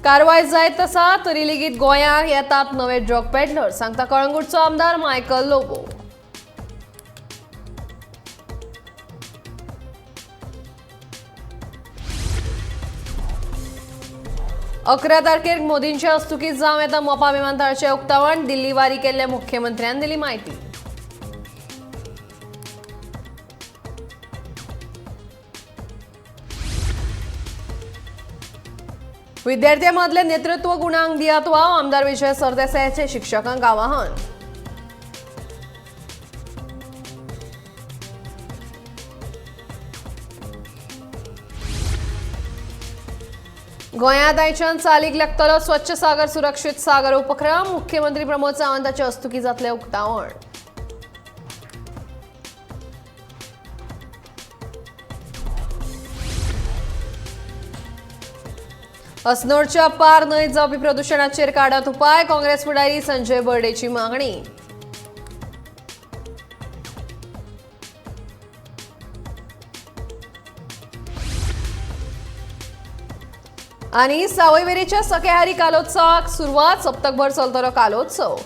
कारवाय जायत आसा तरी लेगीत गोंयांत येतात नवे ड्रग पेडलर, सांगता कळंगूटचो आमदार मायकल लोबो. 11 तारखेर मोदींच्या हस्तुकीत जावं येता मोपा विमानतळाचें उक्तावण, दिल्ली वारी केल्ल्या मुख्यमंत्र्यान दिली म्हायती. विद्यार्थ्यां मदले नेतृत्व गुणांक दियात वाव, आमदार विजय सरदेसायाचे शिक्षकांक आवाहन. गोंयांत आयच्यान चालीक लागतलो स्वच्छ सागर सुरक्षीत सागर उपक्रम, मुख्यमंत्री प्रमोद सावंताचे हस्तुकीं जातलें उक्तावण. अस्नोडच्या पार न्हंयत जावपी प्रदुशणाचेर काडात उपाय, काँग्रेस फुडारी संजय बर्डेची मागणी. आनी सावयवेरेच्या सखेहारी कालोत्सवाक सुरवात, सप्तकभर चलतलो कालोत्सव.